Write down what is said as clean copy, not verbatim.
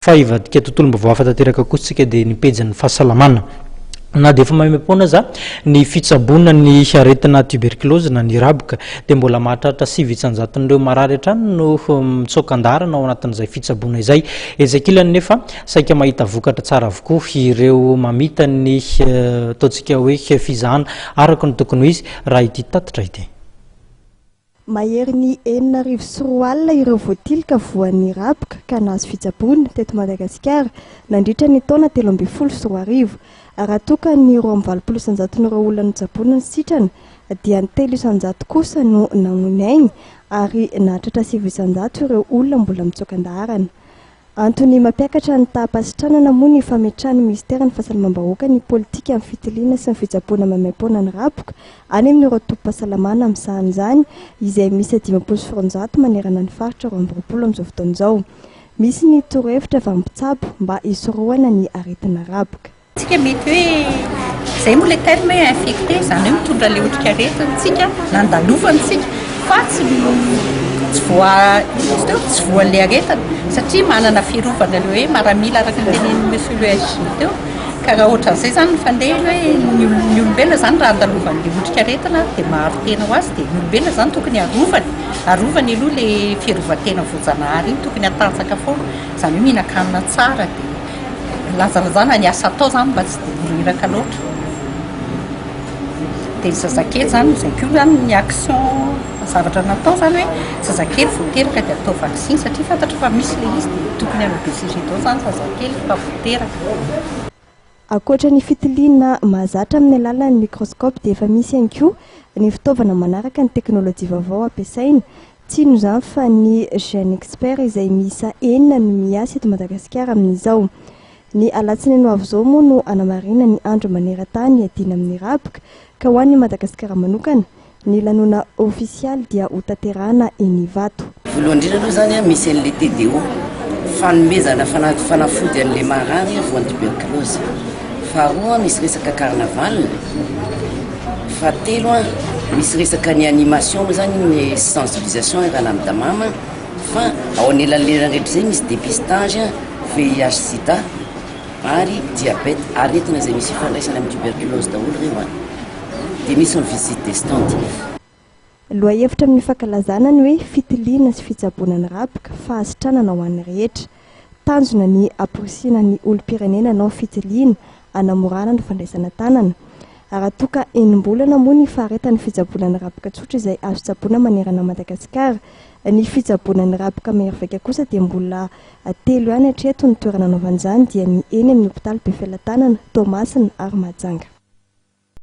Fa hivadika tontolom-baovao hafa tanteraka kosa isika dia ny pejin'ny fahasalamana. Na dia efa maimaimpoana aza ny fitsaboana ny aretina tuberculose na ny raboka dia mbola mahatratra 9% marary hatrany no mitsoaka an-daharana ao anatin'izay fitsaboana izay. Etsy ankilany nefa saika mahita vokatra tsara avokoa ireo mamita ny ataontsika hoe fizahana araka ny tokony ho izy raha ity tatitra ity. Maherin'ny 2006 ireo voatilika voan'ny raboka ka nahazo fitsaboana teto Madagasikara nandritra ny taona 2013. Raha toa ka ny 82 isan-jaton'ireo olona notsaboina no sitrana dia ny 3% kosa no namoy ny ainy ary nahatratra 9% ireo olona mbola mitsoaka an-daharana. Antony mampiakatra ny taham-pahasitranana moa ny fametrahan'ny minisiteran'ny Fahasalamam-bahoaka ny politika amin'ny fitiliana sy ny fitsaboana maimaimpoana ny raboka any amin'ireo tobim-pahasalamana misahana izany izay miisa 250 manerana ny faritra 22 amin'izao fotoana izao. Misy ny torohevitra avy amin'ny mpitsabo mba hisorohana ny aretina raboka. Tsika mety hoe izay moa ilay terme hoe infecté, izany hoe mitondra ilay otrikaretina tsika, nandalovana tsika fa tsy tsy voa inona izy teo, tsy voan'ilay aretina satria manana fiarovana ilay hoe maramila araka ny tenenin'i monsieur le SG teo. Ka raha ohatran'izay izany ny fandehany hoe ny ny olombelona izany raha andalovan'ilay otrikaretina dia maharo tena ho azy dia ny olombelona izany tokony harovany, arovany aloha ilay fiarovan-tena voajanahary iny tokony hatanjaka foana, izany hoe mihinan-kanina tsara dia Lazalazana ny asa atao zany mba tsy dia ho reraka loatra. Dia ny zazakely zany, izay koa zany ny action zavatra natao zany hoe zazakely vao teraka dia atao vaksiny satria fantatra fa misy ilay izy dia tokony hanao BCG daholo zany zazakely fa vao teraka. Ankoatra ny fitiliana mahazatra amin'ny alalan'ny microscope dia efa misy ihany koa ny fitaovana manaraka ny teknolojia vaovao ampiasaina Tsy inona izany fa ny Jeune Expert izay miisa enina no miasa eto Madagasikara amin'izao. Ny alatsinainy ho avy izao moa no hanamarihina ny andro maneran-tany hiadiana amin'ny raboka, ka ho an'i Madagasikara manokana, ny lanona ofisialy dia hotanterahana eny Ivato. Voalohany indrindra aloha izany misy an'ilay TDO, fanomezana fanafody an'ilay marary voan'ny tuberculose. Faharoa misy resaka carnaval. Fahatelo misy resaka ny animation moa zany ny sensibilisation erana amin'ny damama fa ao anelanelan'ny rehetra izay misy dépistage VIH sida ary diabète aretina izay misy ifandraisany amin'ny tuberculose daholo ireo an dia misy ny visite des stands. Lohahevitra amin'ny fankalazana ny hoe fitiliana sy fitsaboana ny raboka, fahasitranana ho an'ny rehetra. Tanjona ny hamporisihina ny olom-pirenena hanao fitiliana, hanamorana ny fandraisana tanana. Raha toa ka enim-bolana moa ny faharetan'ny fitsaboana ny raboka tsotra izay azo tsaboina manerana an'i Madagasikara. Ny fitsaboana ny raboka mahery vaika kosa dia mbola telo ihany hatreto ny toerana anaovana izany dia ny eny amin'ny hopitaly Befelatanana, Toamasina ary Mahajanga.